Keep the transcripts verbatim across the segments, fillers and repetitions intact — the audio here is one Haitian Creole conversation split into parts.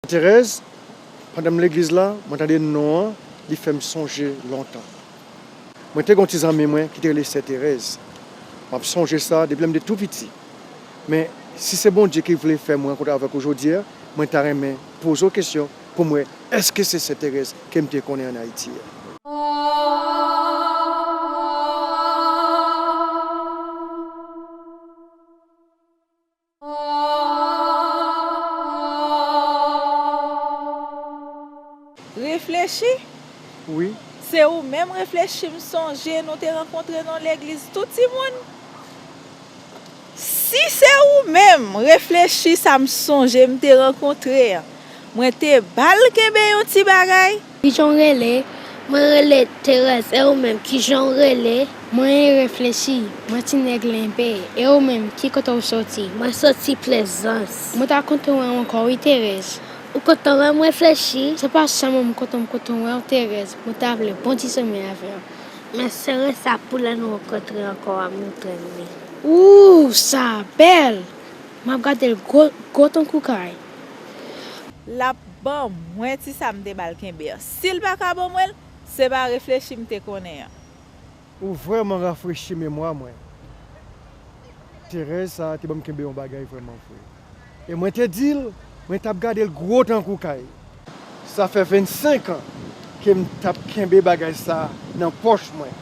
Terèz, pandan m legliz la, mwen tande non an, li fè m sonje lontan. Mwen te gen yon ti zanmi mwen ki te rele Sè Terèz. M ap sonje sa depi lè m te tou piti. Men, si se Bondye ki vle fè mwen rankontre avèk ou jodi a, mwen ta renmen poze w kesyon pou m wè èske se Sè Terèz ke m te konnen ann Ayiti a. Reflechi? Wi. Se ou menm Reflechi m sonje nou te rankontre nan legliz tou timoun? Si se ou menm Reflechi sa m sonje m te rankontre an, mwen te ba l kenbe yon ti bagay. Kijan w rele? Mwen rele Terèz, e ou menm, kijan w rele? Mwen e Reflechi, mwen ti nèg Lenbe, e ou menm, ki kote w soti? Mwen soti Plezans. Mwen ta kontan wè w ankò wi Terèz. Ou kontan wè m Reflechi? Se pa sèlman m kontan m kontan wè w Terèz, mwen ta vle bon ti sonmen avè w. Men sere sa pou lè nou rankontre ankò a m nou trennen. Ooh, sa bèl! M ap gade l gwo, gwo tankou kay. L ap ban mwen ti sa m te ba l kenbe an. Si l pa ka ban mwen l, se pa Reflechi m te konnen an. Ou vrèman rafrechi memwa mwen. Terèz sa te ban m kenbe yon bagay vrèman vre. E mwen te di l, mwen t ap gade l gwo tankou kay. Sa fè vennsenk an ke m t ap kenbe bagay sa nan pòch mwen.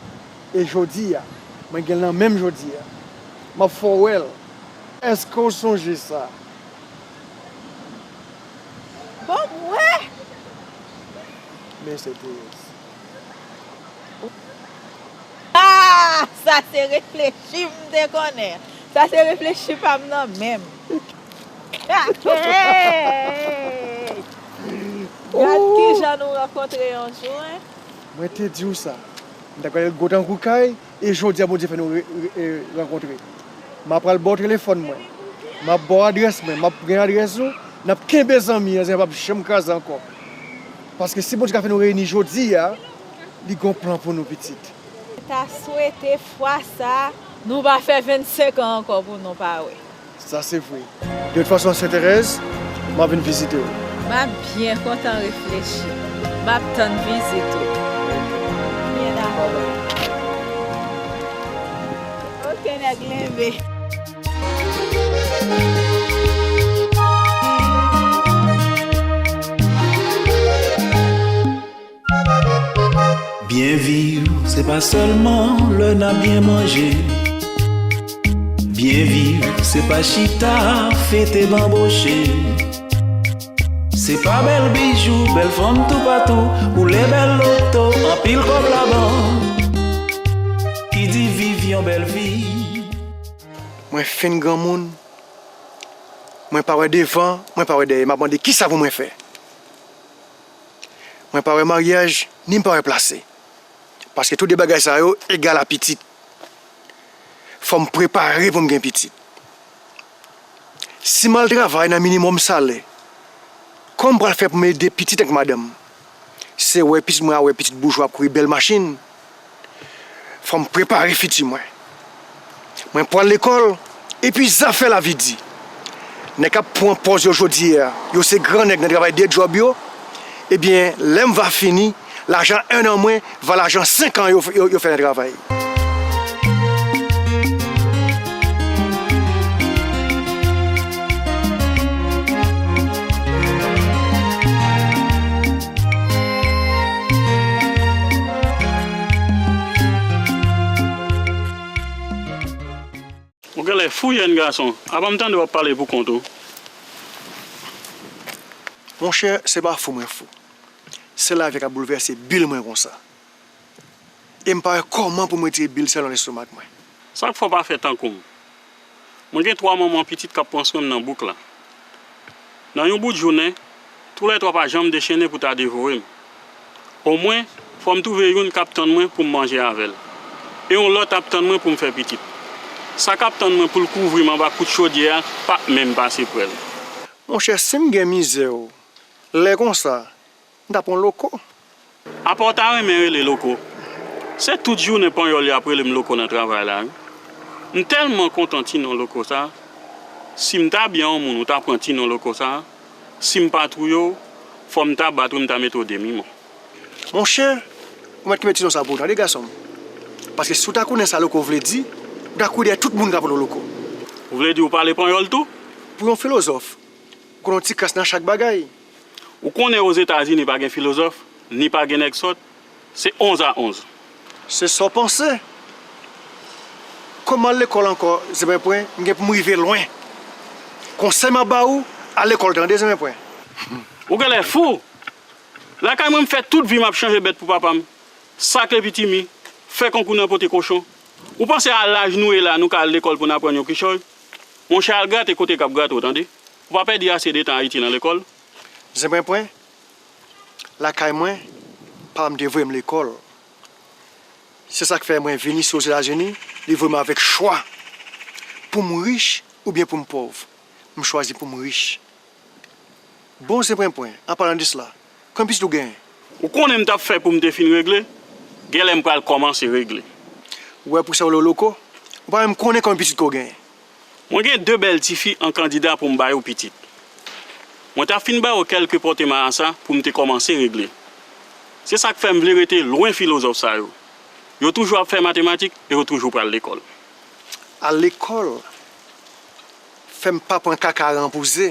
E jodi a, mwen gen l nan men m jodi a. M ap fè w wè l. Èske w sonje sa? Bon, m wè! Men se Terèz. Ah! Sa se Reflechi m te konnen. Sa se Reflechi pa m nan men m. Gad kijan nou rankontre yon jou, en. Mwen te di w sa. M t ap gade l gwo tankou kay, e jodi a Bondye fè nou re, re, e, rankontre. M ap pral ba w telefòn mwen. M ap ba w adrès mwen. M ap gen adrès ou. N ap kenbe zanmi an, zanmi an p ap janm kraze ankò. Paske si Bondye ka fè nou reyini jodi a, li gen yon plan pou nou pitit. Mwen ta swete fwa sa a, nou pa fè vennsenk an ankò pou nou pa wè. Sa se vre. De tout fason, Sè Terèz, m ap vin vizite w. M ap byen kontan Reflechi. M ap tann vizit ou. Byen dakò. Oke, nèg Lenbe. Byen viv, se pa sèlman lè n ap byen manje. Byen viv, se pa chita, fete, banboche. Se pa bèl bijou, bèl fanm toupatou, woule bèl loto, anpil kòb labank. Ki di viv yon bèl vi. Mwen fin granmoun, mwen pa wè devan, mwen pa wè dèyè. M ap mande kisa pou mwen fè. Mwen pa wè maryaj, ni m pa wè plase. Paske tou de bagay sa yo egal a pitit. Fò m prepare pou m gen pitit. Si m al travay nan minimòm salè, kòman m pral fè pou m ede pitit ak madanm? Se wè pitit mwen a wè pitit boujwa ap kouri bèl machin. Fò m prepare fiti mwen. Mwen pral lekòl, epi zafè lavi di. Nèg k ap pran pòz yo jodi a, yo se gran nèg nan travay de djòb yo. Ebyen, lè m va fini, lajan en an mwen va lajan senk an yo, yo, yo fè nan travay. Ou genlè fou, jèn gason. Avan m tande w ap pale pou kont ou. Monchè, se pa fou mwen fou. Se lavi a k ap boulvèse bil mwen konsa. E m pa wè kòman pou m retire bil sa yo nan lestomak mwen. Sa k fè w pa fè tankou m? Mwen gen twa manman pitit k ap pran swen m nan bouk la. Nan yon bout jounen, toulètwa pa janm dechennen pou ta devore m. Omwen, fò m twouve youn k ap tann mwen pou m manje avè l. E yon lòt ap tann mwen pou m fè pitit. Sa k ap tann mwen pou l kouvri m anba kout chodyè a p ap menm pase prè l. Monchè, si m gen mizè w, lè konsa, m ta pran loko. Apa w ta renmen rele loko? Se tout jounen panyòl yo ap rele m loko nan travay la wi. M tèlman kontan ti non loko sa. Si m ta byen yon moun ou ta pran ti non loko sa. Si m pa touye w, fò m ta bat ou, m ta mete w demi mò. Monchè, ou mèt kenbe ti non sa pou ou tande, gason m. Paske si w ta konnen sa Loko vle di, ou ta kouri dèyè tout moun k ap rele w Loko. Ou vle di ou pale panyòl tou? Pou yon filozòf, ou konn yon ti kras nan chak bagay. Ou konnen Ozetazini pa gen filozòf, ni pa gen nèg sòt, se onz a onz. Se sa w panse? Kòm m al lekòl ankò, Zenbenpwen, m gen pou m rive lwen. Konsèy m ap ba ou, al lekòl tande, Zenbenpwen. Ou genlè fou! Lakay mwen, m fè tout vi m ap chanje bèt pou papa m, sakle pitimi, fè konkou nan pote kochon. Ou panse a laj nou ye la, nou ka al lekòl pou n aprann yon kichòy? Monchè, al grate kote k ap grate w, tande. Ou pa pèdi ase de tan Ayiti nan lekòl. Zenbenpwen, lakay mwen, papa m te voye m lekòl. Se sa k fè mwen vin isi Ozetazini, li voye m avèk chwa. Pou m rich oubyen pou m pòv, m chwazi pou m rich. Bon, Zenpwenpwen, an palan de sla, konbyen pitit ou genyen? Ou konnen m t ap fè pou m te fin regle, genlè m pral kòmanse regle. Ou wè pou sa yo rele w Loko, ou pa menm konnen konbyen pitit ke w genyen. Mwen gen de bèl tifi an kandida pou m ba yo pitit. Mwen t ap fin ba yo kèlke pòte marasa pou m te kòmanse regle. Se sa k fè m vle rete lwen filozòf sa yo. Yo toujou ap fè matematik e yo toujou pral lekòl. Al lekòl fè m pa pran kakaran pou ze.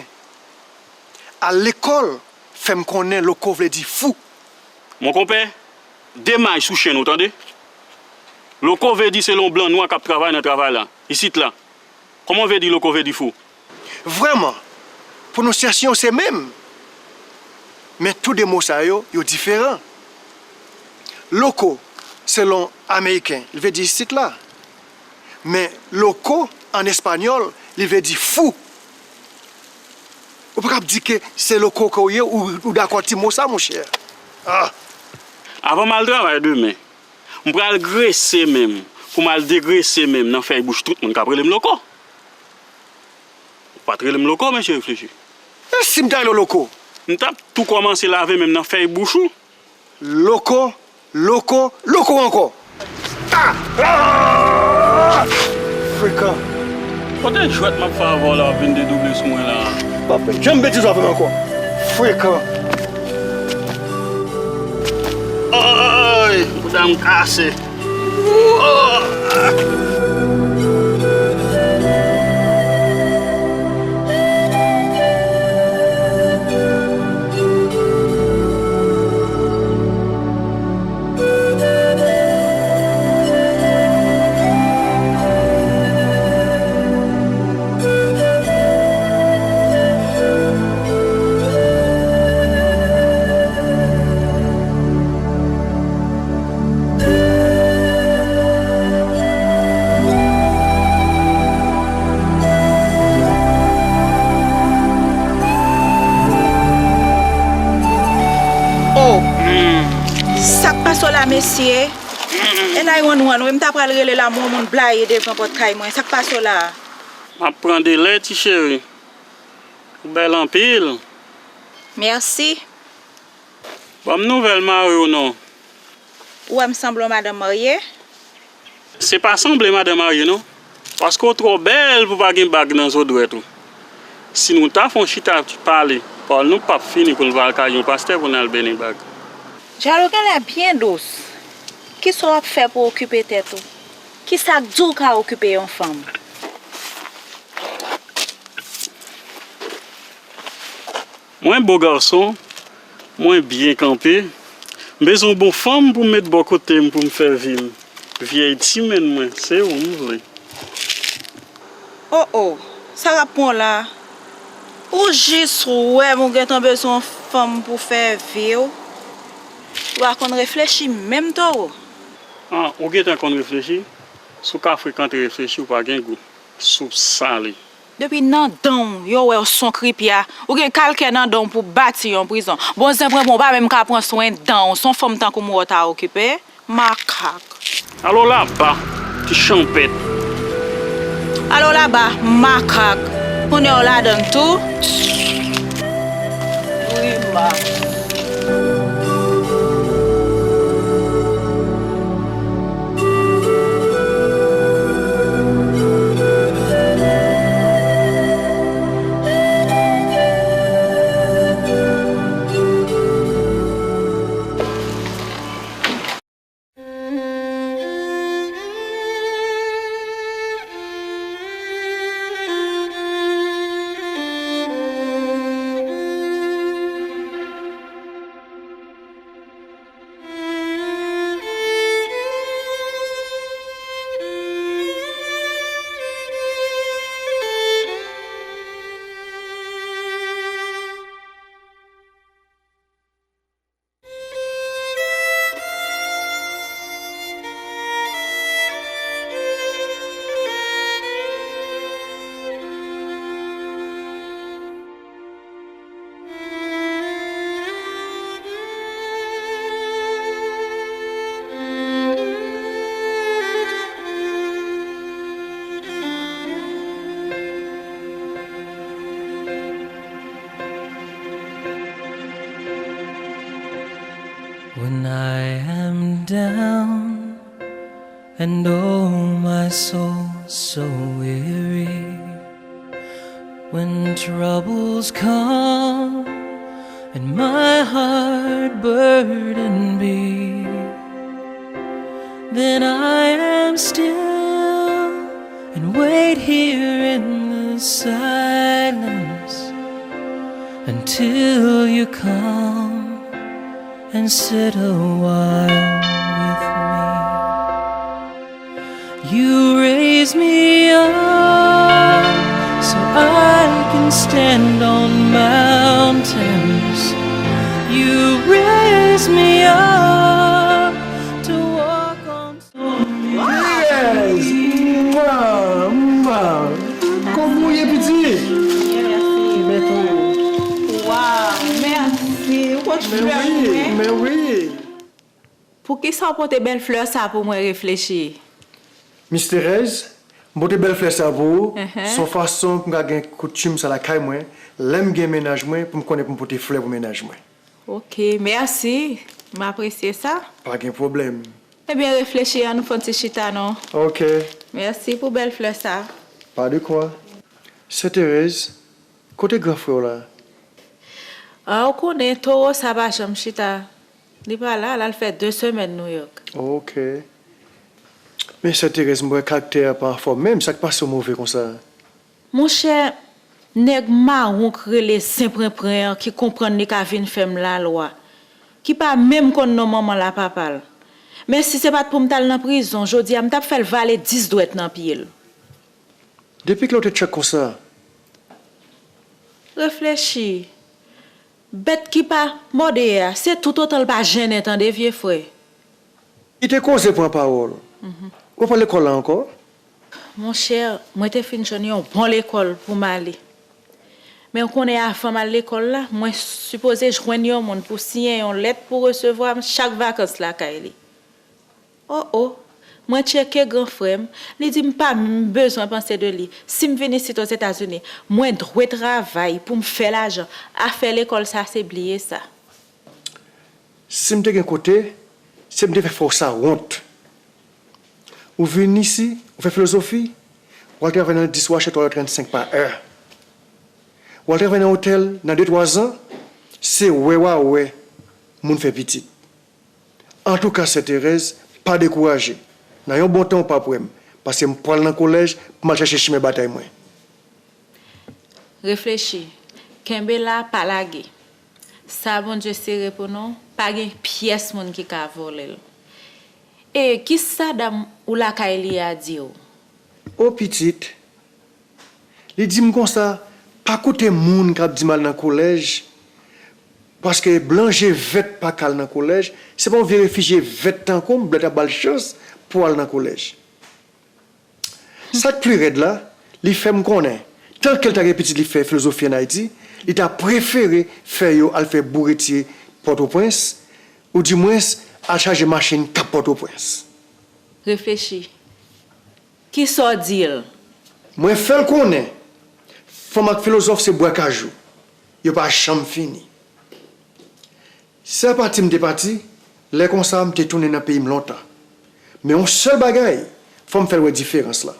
Al lekòl fè m konnen Loko vle di fou. Mon konpè, de may sou chenn ou, tande? Loko vle di se yon blan nwa k ap travay nan travay la, isit la. Kòman w vle di Loko vle di fou? Vrèman, pwononsyasyon yo se menm, men tou de mo sa yo, yo diferan. Loko, selon Ameriken, li vle di isit la. Men loko, an espanyòl, li vle di fou. Ou pa kab di ke se loko ke w ye, ou, ou dakò ti mo sa, monchè. Ah! Avan m al travay demen, m pral grese men m, pou m al degrese men m nan fèy bouch tout moun k ap rele m loko. Ou pa t rele m loko, mesye reflechi. E si m ta rele w loko? M t ap tou kòmanse lave men m nan fèy bouch ou. Loko, loko, loko ankò. Ah! Ah! Frekan. Kote jwèt m ap fè avè w la w ap vin dedouble sou mwen la? W ap fè janm betiz w ap fè m ankò. Frekan. Oy, bouda m kase. Oh! Sa k pase w la, mesye? E nine one one, wi, m ta pral rele la, men yon moun blayi devan pòt kay mwen. Sa k pase w la? M ap pran de lè, ti cheri. Ou bèl anpil. Mèsi. Ban m nouvèl mari w non. Ou wè m sanble yon madanm marye? Se pa sanble madanm marye non. Paske w twò bèl pou pa gen bag nan zo dwèt ou. Si nou ta fè yon chita pale, pawòl nou p ap fini pou n va al kay yon pastè pou n al beni bag. Djalo genlè byen dous. Kisa w ap fè pou w okipe tèt ou? Kisa k di w ka okipe yon fanm? Mwen bo gason, mwen byen kanpe, m bezwen yon bon fanm pou m met bò kote m pou m fè vi m. Vyèy ti menn mwen, se ou m vle. Oh oh, sa k ap pran w la? Ou jis wè m ou gentan bezwen yon fanm pou fè vi w? Ou pa konn reflechi menm towo. Ah, ou gentan konn reflechi? Si w ka frekante reflechi, ou pa gen gou. Soup sale. Depi nan dan w, yo wè w s on kripya. Ou gen kalkè nan dan w pou bati yon prizon. Bon, zenbrenbren, ou pa menm ka pran swen dan w. S on fanm tankou m wè w ta okipe. Makak. Alo laba, ti chanpèt. Alo laba, makak. Konnen w ladan l tou. Grimas. When I am down and oh my soul so weary, when troubles come and my heart burden be, then I am still and wait here in the silence until you come and sit a while with me. You raise me up so I can stand on mountains. You raise me up to walk on Yes! Mwa! Mwa! Kòman w ye, pitit? Byen, mèsi. Bèto. Waw, mèsi. Ou pot flè pou mwen? Men wi. Poukisa w pote bèl flè sa pou mwen, Reflechi? Miss Thérèse, m pote bèl flè sa pou ou. Se yon fason pou m ka gen koutim sa lakay mwen. Lè m gen mennaj mwen, pou m konnen pou m pote flè pou mennaj mwen. Oke, mèsi. M apresye sa. Pa gen pwoblèm. Ebyen, Reflechi, ann nou fè yon ti chita non. Oke. Mèsi pou bèl flè sa. Pa de kwa. Sè Thérèse, kote gran frè w la? A, ou konnen, towo sa pa janm chita. Li pa la, l al fè de semèn Nouyòk. Oke. Men Sè Thérèse, m wè karaktè a pa anfòm menm, sa k pase w move konsa? Monchè, nèg mawon k rele Zen Prenpren an ki konprann li ka vin fè m lalwa, ki pa menm konn non manman l a papa l. Men si se pa t pou m t al nan prizon, jodi a m t ap fè l vale dis dwèt nan pye l. Depi kilè w te tchèk konsa? Reflechi. Bèt ki pa mòde a, se toutotan l pa jennen tande vye frè. Kite koze pran pawòl. Ou pa lekòl la ankò? Monchè, mwen te fin jwenn yon bon lekòl pou m ale. Men ou konnen avan m al lekòl la, mwen sipoze jwenn yon moun pou siyen yon lèt pou resevwa m chak vakans lakay li. O o, mwen tcheke gran frè m, li di m pa menm bezwen panse de li. Si m vin isit Ozetazini, mwen dwe travay pou m fè lajan. Afè lekòl sa se bliye sa. Si m te gen kote, se m te fè fè w sa wont. Ou vin isi, ou fè filozofi, w al travay nan dis w achte twa dola trannsenk pa è. W al travay nan otèl, nan de twa zan, se wè w a wè moun fè pitit. Antouka, Sè Terèz, pa dekouraje. Nan yon bon tan, ou p ap wè m, paske m pral nan kolèj pou m al chache chimen batay mwen. Reflechi. Kenbe la, pa lage. Sa Bondye sere pou nou, pa gen pyès moun ki ka vòlè l. E kisa dam ou lakay li a di w? O pitit, li di m konsa, pa koute moun k ap di m al nan kolèj, paske blan je vèt pa ka al nan kolèj, se pa yon vye refijye vèt tankou m, blan t ap ba l chans pou al nan kolèj. Sa k pi rèd la, li fè m konnen, tan ke l ta gen pitit li fè filozofi ann Ayiti, li ta prefere fè yo al fè bouretye Pòtoprens, oudimwens al chaje machin k ap Pòtoprens. Reflechi. Kisa w di l? Mwen fè l konnen, fanm ak filozòf se bwa kajou, yo pa janm fini. Sè pati m te pati, lè konsa m te tounen nan peyi m lontan. Men yon sèl bagay, fò m fè l wè diferans la.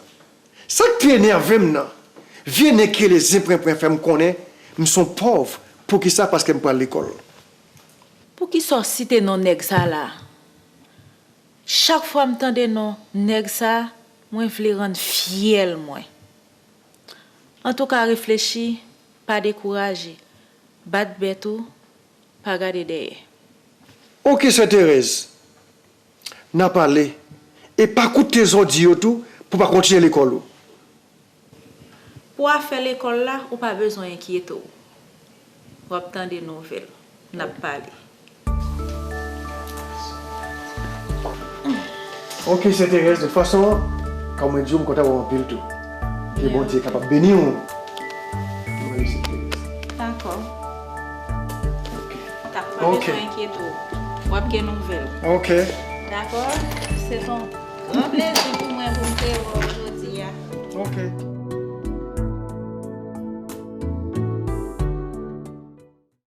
Sa k pi enève m nan, vye nèg ki rele Zen Prenpren fè m konnen m s on pòv. Poukisa? Paske m pral lekòl. Poukisa w site non nèg sa la? Chak fwa m tande non nèg sa, mwen vle rann fyèl mwen. Antouka, reflechi, pa dekouraje. Bat bèt ou, pa gade dèyè. Oke, Sè Terèz. N a pale. E pa koute zòdi yo tou pou w pa kontinye lekòl ou. Pou afè lekòl la, ou pa bezwen enkyete w. W ap tande nouvèl. N ap pale. Oke, Sè Terèz, de tout fason, kòm mwen di w, m kontan wè w anpil tou. Ke Bondye kapab beni w. Mwen resi Terèz. Dakò. Oke. Dakò, pa bezwen enkyete w. W ap gen nouvèl. Oke. Dakò? Se yon gran plezi pou mwen pou m te wè w jodi a. Oke.